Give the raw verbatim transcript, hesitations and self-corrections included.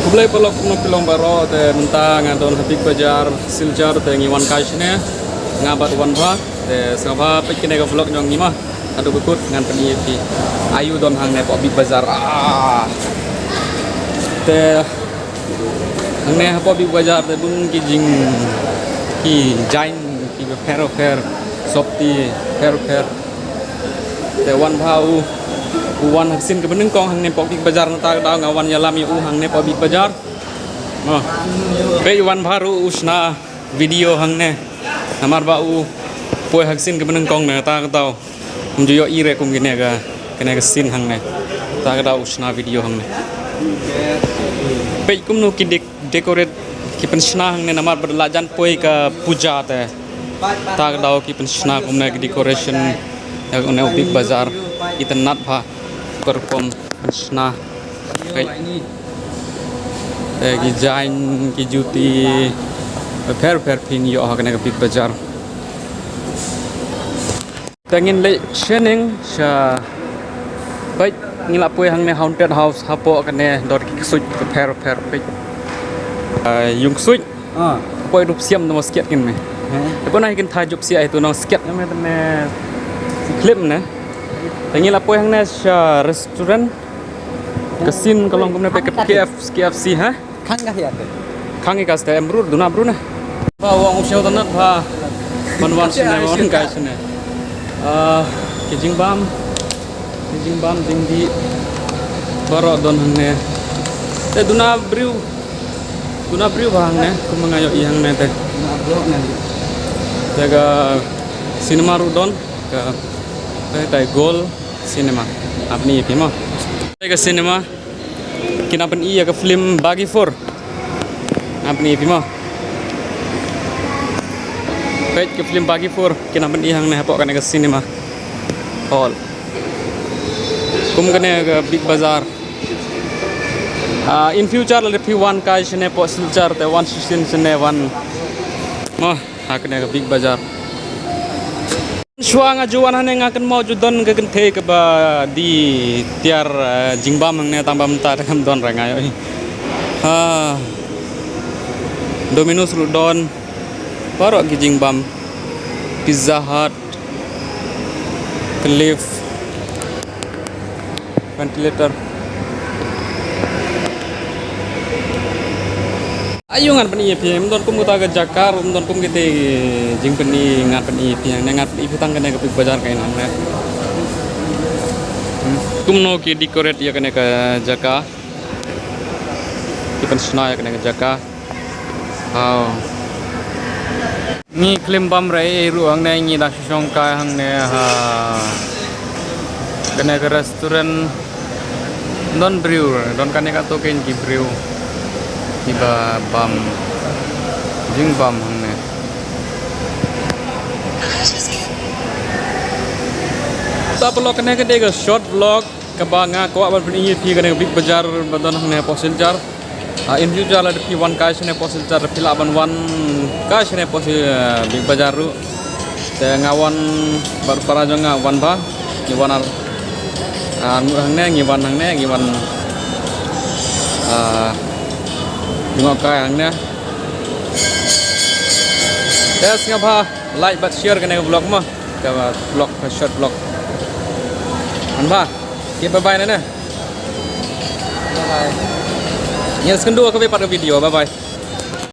Khublei paralok, kumno phi long baroh? Te mynta nga don ha Big Bazaar Silchar, te ngi wan kai shane, nga bad Wanbha. Te sngewbha peit kane ka vlog jong ngi ma. Haduh ba kut ngan pyni ïa phi aiu don hangne hapoh Big Bazaar. Ah. Te hangne hapoh Big Bazaar te don ki jing, ki jaiñ kiba pher pher, sopti pher pher. Te Wanbha u, u wan ha ka sien kaba nyngkong hangne hapoh Big Bazaar, nangta ka daw nga wan ïalam ïa u hangne hapoh Big Bazaar. Mo. Peit, u Wanbha ruh u shna video hangne. Namar ba u poi ha ka sien kaba nyngkong, nangta ka daw um ju ïohi re kum kane ka, kane ka sien hangne. Nangta ka daw u shna video hangne. Peit kumno ki dek-, decorate, ki pynshna hangne namar ba la jan poi ka puja te. Nangta ka daw ki pynshna kumne ki decoration ïa une u Big Bazaar. Itynnad bha ka rukom pynshna. Peit. Te ki jaiñ, ki juti, pher pher phin ïoh ha kane ka Big Bazaar. Te ngin leit shaneng sha, peit, ngi la poi hangne haunted house, hapoh kane don ki ksuid pher pher, peit. Ah, ïung ksuid. Ah. Poi rup siam, namo sket kin me. He? Te pona kin tha jup sia itu nong sket me, me si clip ne. Te ngi la poi hangne sha restaurant. Ka sien ka long kumne, peit ka K F C, K F C, ha? Khang ka hiya te. Khang ka ste em brur, duna brur ne. Ba wang u siew tanat ba. Man wan shane, wan kai shane. Ah, ki jingbam. Ki jingbam, jingdih. Baroh don hangne. Te duna briew. Duna briew ba hangne, kumba nga ïohi hangne te. Te ka cinema ruh don, ka, te, te Gold Cinema. Ngan pyni ïa phi mo. Te ka cinema. Ki nang pyni ïa ka film Baghi Four. Ngan pyni ïa phi mo. Peit ka film Baghi Four, ki nang pyni hangne hapoh kane ka cinema hall. Kum kane ka Big Bazaar. Ah, in future lada phi wan kai shane hapoh Silchar te wan shisien shane wan. Mo, ha kane ka Big Bazaar. Shuwa nga ju wan hangne nga kynmaw ju don ka kynthei kaba die tiar, eh, jingbam hangne tang ba mynta te kam don re nga ïohi. Ha. Domino's ruh don. Baroh ki jingbam. Pizza Hut. Clif. Ventilator. Aiu ngan pyni ïa phi, ym don kum kata ka jaka, ym don kum kite jingpyni, ngan pyni ïa phi, ne ngan pyni ïa phi tang kane ka Big Bazaar ka inang ne. Hmm. Kumno ki decorate ïa kane ka jaka. Ki pynshna ïa kane ka jaka. Wow. Ngi klim bam re ei ruh hangne, ngi dang shu shong kai hangne ha kane ka restaurant. Don briew, don kane kato kein ki briew kiba bam jingbam hangne. Ta vlog kane ka dei ka short vlog. Kaba nga kwah ban pyni ïa phi kane ka Big Bazaar ba don hangne hapoh Silchar. Ah, in future lada phi wan kai shane hapoh Silchar phi lah ban wan kai shane hapoh Sil-, ah, Big Bazaar ruh. Te nga wan bad para jong nga wan ba, ngi wan ar, ah, ngut hangne, ngi wan hangne, ngi wan, ah, jngoh kai hangne. Te sngewbha like bad share kane ka vlog mo. Ka vlog, ka short vlog. An ba. Okey, bye bye nene. Bye bye. Ngin sa ïakynduh ha kawei pat ka video. Bye bye.